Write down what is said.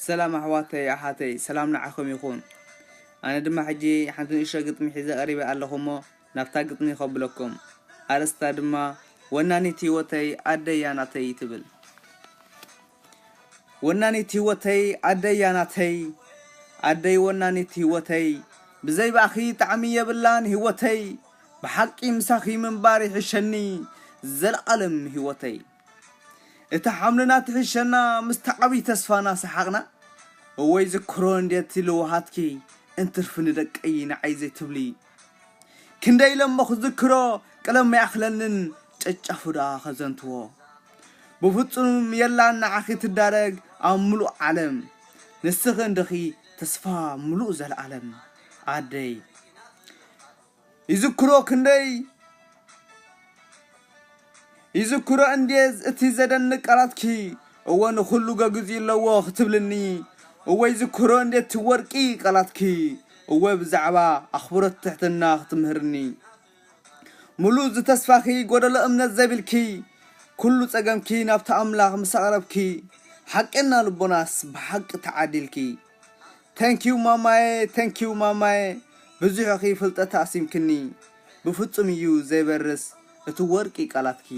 ሰላም ኣሕዋተይ ኣሓተይ፣ ሰላም ንዓኹም ይኹን። ኣነ ድማ ሕጂ ሓንቲ ንእሽቶ ግጥሚ ሒዘ ቀሪበ ኣለኹ እሞ ናብታ ግጥሚ ከብለኩም። ኣርእስታ ድማ ወናኒት ህይወተይ ኣደያ ናተይ ትብል። ወናኒት ህይወተይ ኣደያ ናተይ፣ ኣደይ ወናኒት ህይወተይ፣ ብዘይ ብኣኺ ጣዕሚ የብላን ህይወተይ። ብሓቂ ምሳኺ ምንባር ይሕሸኒ ዘለኣለም ህይወተይ። እታ ሓምልና ትሕሸና ምስቲ ዓብዪ ተስፋና ሰሓቕና። እወይ ዝክሮ እንዴት ኢሉ ውሃትኪ እንትርፊ ንደቀይ ንዓይ ዘይትብሊ። ክንደይ ኢለ እሞ ክዝክሮ ቀለም ኣይኣኽለንን ጨጫፉ ደኣ ከዘንትዎ። ብፍጹም የላን ንዓኺ ትዳረግ ኣብ ምሉእ ዓለም። ንስኺ እንድኺ ተስፋ ምሉእ ዘለኣለም ኣደይ። ይዝክሮ ክንደይ ይዝክሮ እንዴ እቲ ዘደንቅ ቃላትኪ። እወ ንኹሉ ገግዚ ኣለዎ ክትብልኒ። እወ ይዝክሮ እንዴ እቲ ወርቂ ቃላትኪ። እወ ብዛዕባ ኣኽብሮት ትሕትና ክትምህርኒ። ምሉእ ዝተስፋኺ ጎደሎ እምነት ዘቢልኪ። ኩሉ ጸገምኪ ናብቲ ኣምላኽ ምስ ኣቕረብኪ። ሓቀና ልቦናስ ብሓቂ ተዓዲልኪ። Thank you ማማየ፣ thank you ማማየ፣ ብዙሕ ኢኺ ፍልጠት ኣሲምክኒ። ብፍጹም እዩ ዘይበርስ እቲ ወርቂ ቃላትኪ።